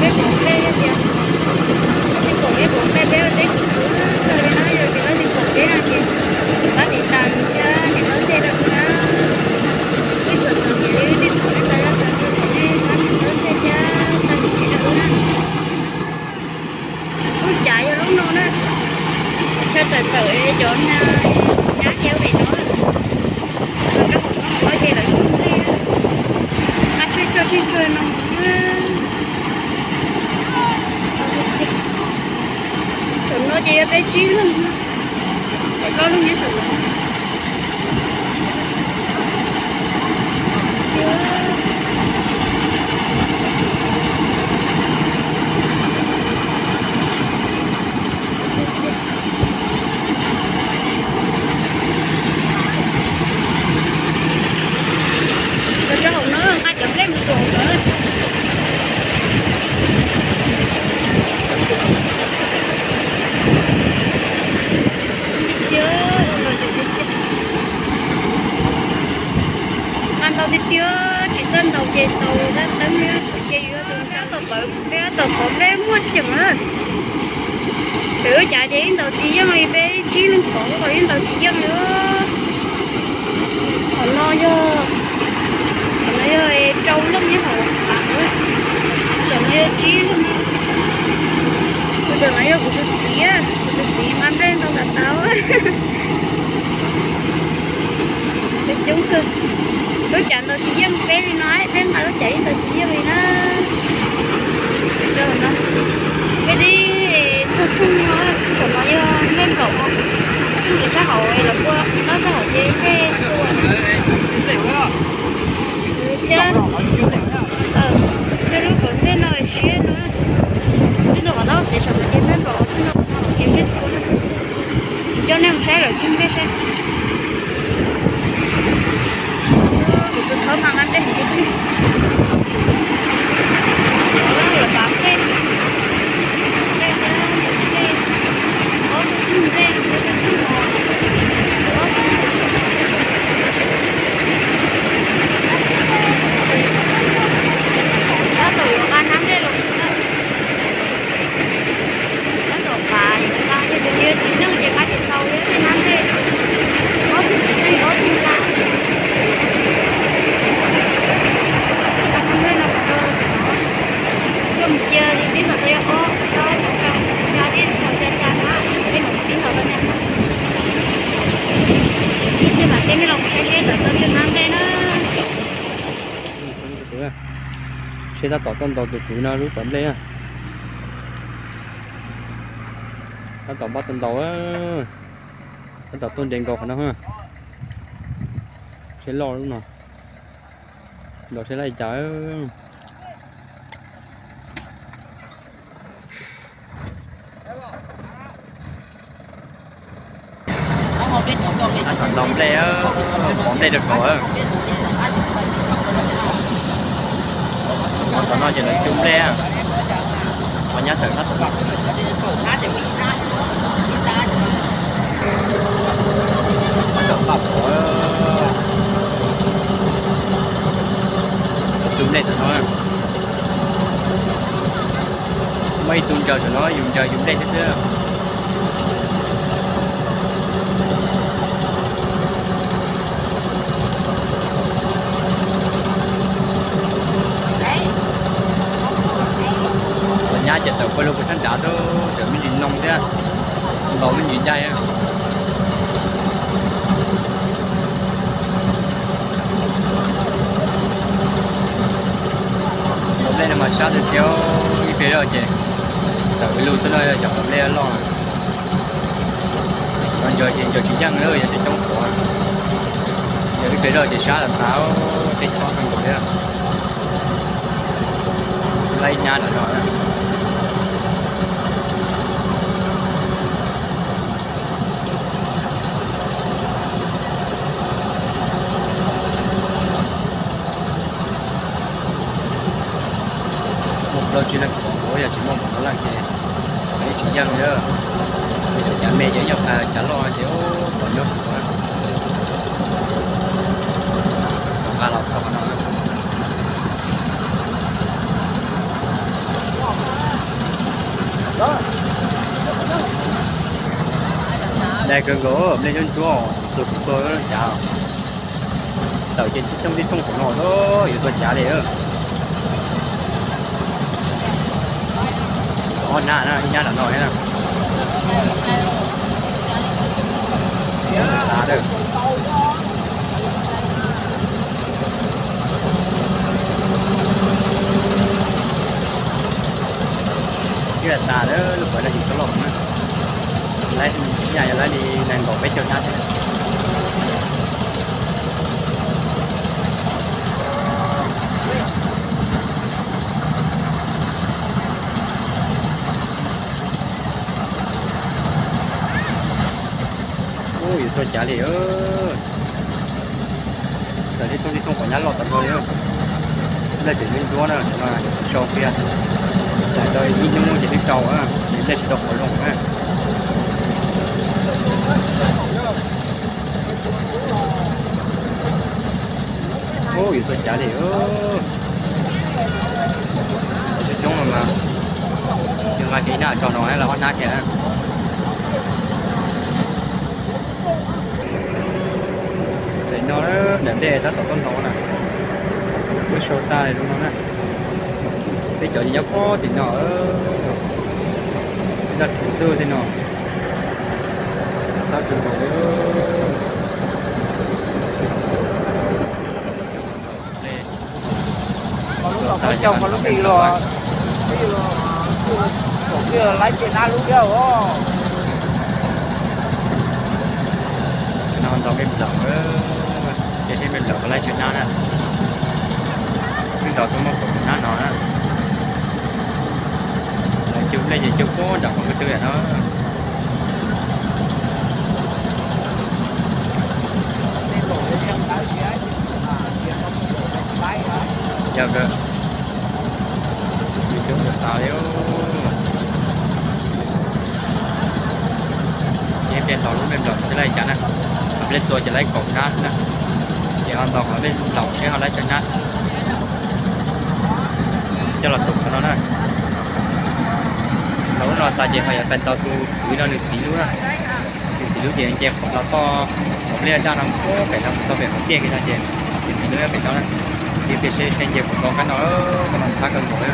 Peb pom nqe yog tias leej twg pom nqe peb ua teb kuv kuv kawg li no, yog tias leej twg pom peb no ces pab tiv tas thiab niam txawb ntej rau kuv na. Ib txwm txom nyem li wb tsis pom nej tau zaj tas, nej pab niam txawb ntej thiab txo niam txiv rau wb na. Lub cav yog lub no na, tshaj tawm tawm cov nyab nyab ces ua pem no, rau hauv no hauv no ces lawv cog nplej, qab tshaib tsuag tshaib tsuag no. Saum no ces yog peb tsib leeg, peb plaub leeg nyob saum no. Los rau hauv no nqa cov nplej mus rau hauv no. Nqa ntau tiag tiag, tsis txawj ntaus ces ntaus dab teeb li, ces yuav tus nrab tau pawv, peb tau pawv nplej muaj ceem na. Pem lub cav ces ib ntaus tsis yeej li, peb tsib leeg pom los ib ntaus tsis yeej li. Qhov no yog, qhov no yog rau leej nyob hauv qab, saum no yog tsib leeg. Tus ntawm no yog kuv tus txiv, kuv tus txiv nqa nplej ntau tas tau. Coob kawg. Lub cav ntaus tsis yeej peb li no, peb nqa lub cav ib ntaus tsis yeej li na. Peb tib txog txheej no, txheej saum no yog nplej nplaum, txheej sab hauv los ua ntab sab hauv ces nplej txua thiab. Tej lub kom nplej no siab no, txij no kom tau xiav saum no ces nplej nplaum, txij no kom tau ces nplej txua. Coj nej mus saib lawv tswj nplej saib. Kuv tus thawj mas nqa nplej heev tiag tiag. Lawv pav nplej, nplej, nplej, ob tug nplej, ob tug nplej. Tab tom yuav nqa hnab nplej los na. Tab tom pav yuav nqa, yog tias tsis yog txiv neej ces nqa tsis tau li, tej hnab nplej. Ob tug txiv neej ob tug nqa. Nqa hnab nplej no rau, tuaj mus cia tib ntawm tau yog ob, ob, rau, xya, tib tau xya xya hnab, peb mus tib ntawm tau niam. Tej mam tej nej los saib seb tawm tau tsawg hnab nplej na. Seb tab tom tuaj ntaus tus kwv no lub pas nplej na. Tab tom npaj tuaj ntaus, tab tom tuaj nres nkaus qhov no. Seb loj lub no, ntaus seb loj li cas. Tab tom ntaus nplej, pov nplej rau saud. Qhov no ces lawv cu nplej, qhov nyab tawm tab tom, tab tom paj pov, lawv cu nplej tam no. Muaj ib tug ntsaws saum no, yus ntsaws yus nplej thiab xwb. Nyab ces tawm pawg lug puag sab nrad xwb, tseem me ntsis noo thiab, ntaus me ntsis dai. Ntaus nplej no mas sab tiag tiag, ib pliag zoj ces Tawm lug xwb no, cov qos nplej loj. Ntsaws ces ntsaws tsis yeej lawm, yog coob coob qhuav. Yog ib pliag zoj ces sab tas tas, tej chob kawg nkaus thiab. Laib ib hnab no no. Muaj plaub tsib leeg qhuav, yog tsis muaj qhov no lawm ces ib tsis yeej li. Cov cav me ces nyob qhov cav loj ces ua qhov nyob qhuav. Nqa los txog qhov no. Dai kawg nkaus, nplej ntsuab ntsuab, tus tus tuaj cav. Tawm ces tib thooj tib thooj qhuav no, yuav tuaj cav li. Ob hnab na, ib hnab nram no na. Twb tas lawm, lub pawg no tsis tshua loj na. Laib, nyaj yog laib li nees nkaum peb caug hnab thiab. Ub, yuav tuaj cav li. Tawm tib thooj tib thooj qhuav nyab loj tas nkaus li. Nplej tseem ntsuab ntsuab na, no sau kiag. Tawm tau ib hnub ces twb sau, nplej tsis tau qhuav zoo na. Ub, yuav tuaj cav li. Coob coob no mas, nqa kiag ib hnab tso no los ob hnab thiab. Pem no, daim nplej tab tom tuaj hnov na, twb sau tag li no na. Peb cov nyob pob tim no, noj rhuv xwb tej no. Xab rhuv nkaus li. Lub no kuv caug ko lub tig los, laib tsawg hnab lub thiab os. No ntau me nplaum, ces seb me nplaum puas laib tsawg hnab na. Twb nrog tuaj muaj kaum hnab no na. Lawv cug nplej ces cug puag nram qhov ko twg no. Yog kawg, coob tas tas li. Ces pliag ntaus lub nplej nplaum seb laib cas na. Qhov nplej txua ces laib kaum hnab xwb na. Ces ho ntaus qhov nplej nplaum seb ho laib tsawg hnab xwb. Coj los tum qhov no na. Ntaus lub no tas ces ho yuav pais ntaus tus kwv no nws txiv lub na. Nws txiv lub ces nce qhov los toj qhov nplej daj no, pem no mus txog pem qhov tiaj kiag no ces nws txiv lub nyob pem no na. Ces pliag seb seb nce puas tau qab no, qab no sab kawg nkaus li.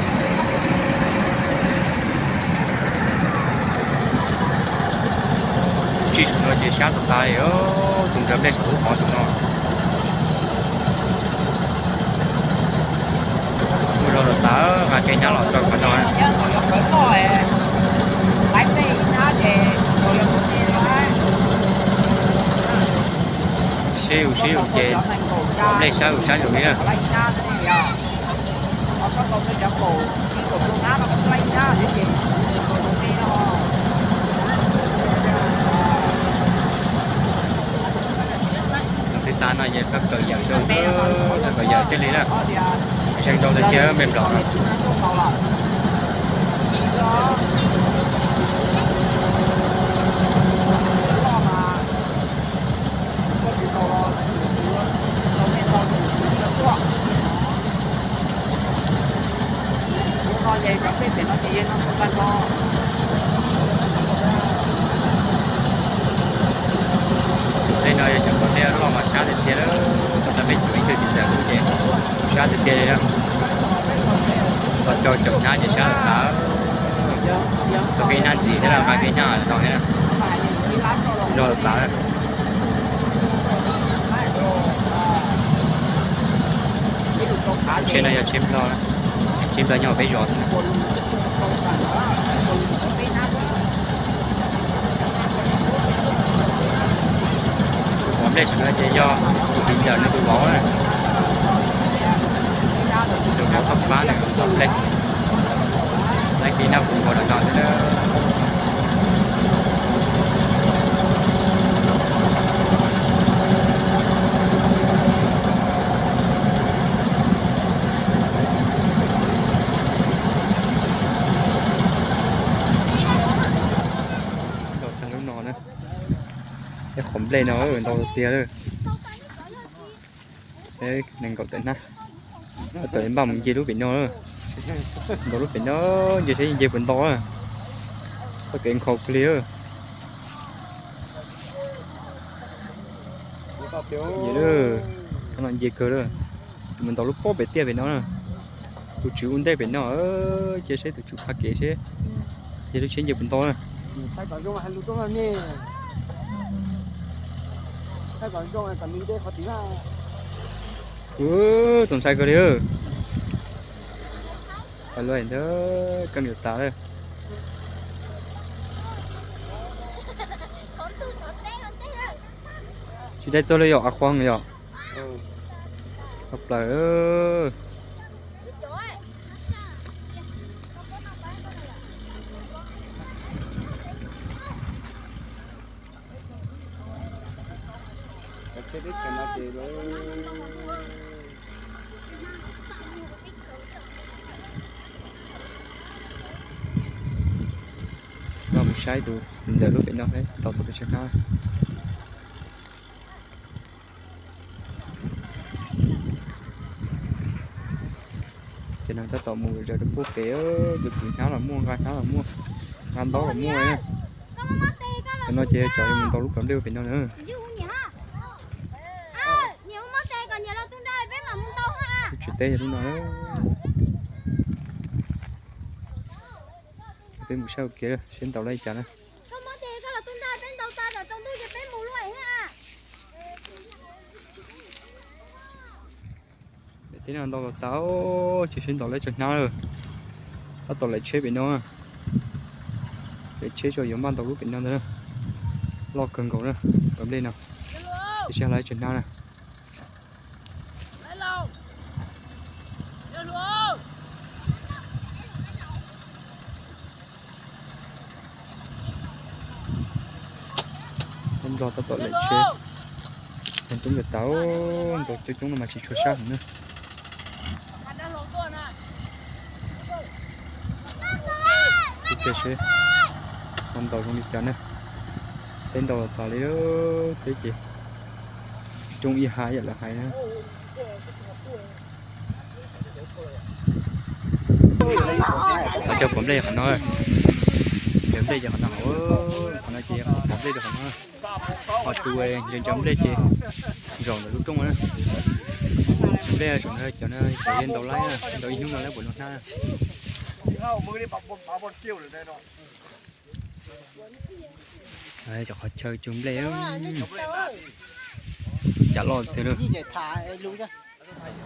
Tsis saum no ces sab tas tas li, tus nrog nplej saum lub qhov saum no. Muaj zog los tas, nqa kev hnab los rau qhov no. Seb u seb u ces nplej sab u sab zus li na. Twb tas no ces kawm yawm rau, kawm yawm thiaj li na. Tseem rau tiag tiag me nplaum no. Tej no yog cov qos nplej loj mas sab tiag tiag lawm, tau peb cuam ib tug tsis txawm lub ces sab tiag tiag li na. Tau rau caum hnab ces sab tas. Tau kev hnab ntxiv thiab, nqa kev hnab no thiab, zog tas. Tsheb no yog tsheb Nplog, tsheb Nplog nyob peb zos xwb. Nplej saum no ces yog tus txiv ntxawm nws tus vauv na. Tus vauv pab pab nws ntau nplej. Laib kis noj puv nkaus los no xwb. Ntau tag lub no na. Tej qhov nplej no ntau tiag tiag lawm. Nees nkaum tawm hnab. Tawm npaj mus nce lub pem no. Ntau lub pem no, nce saib nce puas ntau na. Txoj kev nkhaus kawg li. Nce lawm, no nce kawg lawm. Mus ntau lub pob pem tiaj pem no na. Tus tswv ua ntej pem no, ces saib tus tswv pab kev seb nce lub tsheb nce puas ntau na. Txaus ntshai kawg li. Pais lawm ntag, koj niam tas lawm. Tsis dai txog li yom, a Khuam yom. Tau plaws. Los mus saib tus txiv ntxawm lub pem no seb tau tau pes tsawg hnab. Ces no tab tom mus zom rau pem, tus kwv hnab los muaj, nqa hnab los muaj, nqa ntaub los muaj. Cov no ces cov yuav mus ntaus lub pas nplej pem no na. Lub tsev teb yog lub no. Peb mus saib ua ke seb ntaus li cas na. Teb no ntau los tas, ces seb ntaus li cas hnab lawm. Tab tom laim tsheb pem no. Laim tsheb tso yuav npaj ntaus lub pem no ntag. Loj kawg nkaus na, pas nplej no. Ces seb li cas hnab na. Nplog tab tom laim tsheb. Tub nkawd tas, ntaus coob coob no mas tsis tshua sab heev na. Ib pliag seb ho ntaus zoo li cas na. Teb ntaus los tas li, teb ces rooj ib hav yam lawv hais na. Cov pas nplej qhov no, cov nplej ces qhov no, qhov no ces pas nplej rau qhov no. Ho tus ntsaws ntsaws nplej ces zaum ntawm lub rooj na. Nplej zaum no cov no cov yeej ntaus laib, ntaus ib hnub no laib puas luag hnab. Cov qhov chaw cug nplej, cas loj tiag lawm.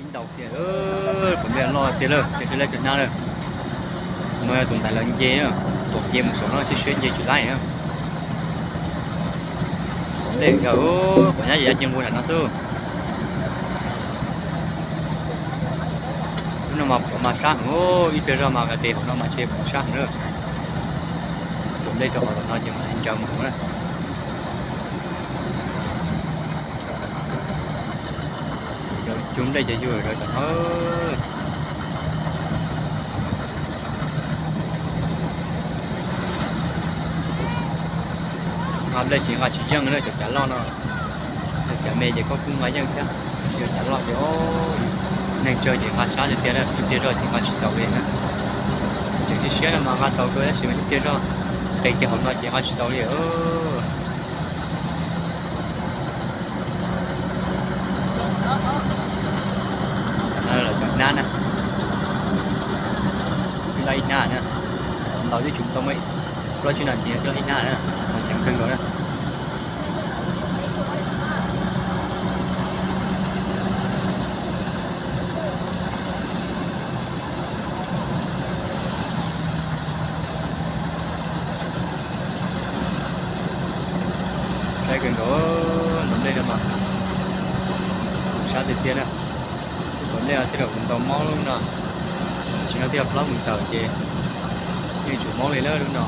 Ib ntaus tiag, pas nplej loj tiag lawm, tiag tiag lawm cov hnab lawm. No yog tus ntaiv lawv nce, tuam nce mus saum no seb seb nce tsis laib. Nplej nkawd, quav nyab ces ya ci nqus nram no xwb. Lub no mas quav mas sab heev, ib pliag zog mas qe qe hauv no mas tsheb quav sab heev lawm. Cug nplej rau qhov no ces mas ncaws mus na. Cug nplej ces yug zov tom no. Nqa nplej ces nqa tsis yeej na, cov cav loj no. Cov cav me ces koj kuj nqa yeej thiab, tab sis cov cav loj ces neeg tsawg ces nqa sab tiag tiag na, ib pliag zog ces nqa tsis tau li na. Tseem siab siab no mas nqa tau kawg tab sis mas ib pliag zog qe kiag hauv no ces nqa tsis tau li. Lawv cov hnab na, ib lab ib hnab na, ntaus twb tsis tau, plaub tsib nas this ib lab ib hnab na, ceev kawg nkaus na. Saib kawg nkaus, ntaus nplej no mas Sab tiag tiag na. Lub cov nplej no tej zaum kuv ntaus mob lub no, tam sim no twb yog plaub moos tawm ces yeej tseem mob li lawm lub no.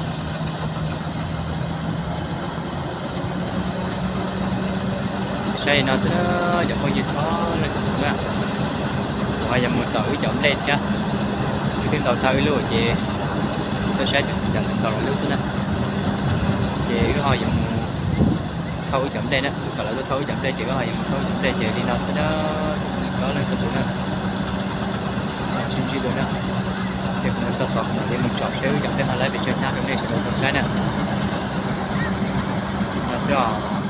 Saib li no xwb na, cov phooj ywg txhua leej txhua tus na, kuv ho yuav mus tawm wb cov nplej thiab. Wb twb ntaus tag wb lub ces tuaj saib cov txiv ntxawm lawv ntaus lawv lub xwb na. Ces wb ho yuav mus thauj wb cov nplej na, wb kom lawv tuaj thauj wb cov nplej ces wb ho yuav mus thauj wb cov nplej ces li no xwb na, cov phooj ywg txhua leej txhua tus na. Sib ntsib dua na, ces kuv mus txog tod kuv mam li mus tsom seb wb cov nplej ho laib pes tsawg hnab rau nej sawv daws tau saib na. No xwb os.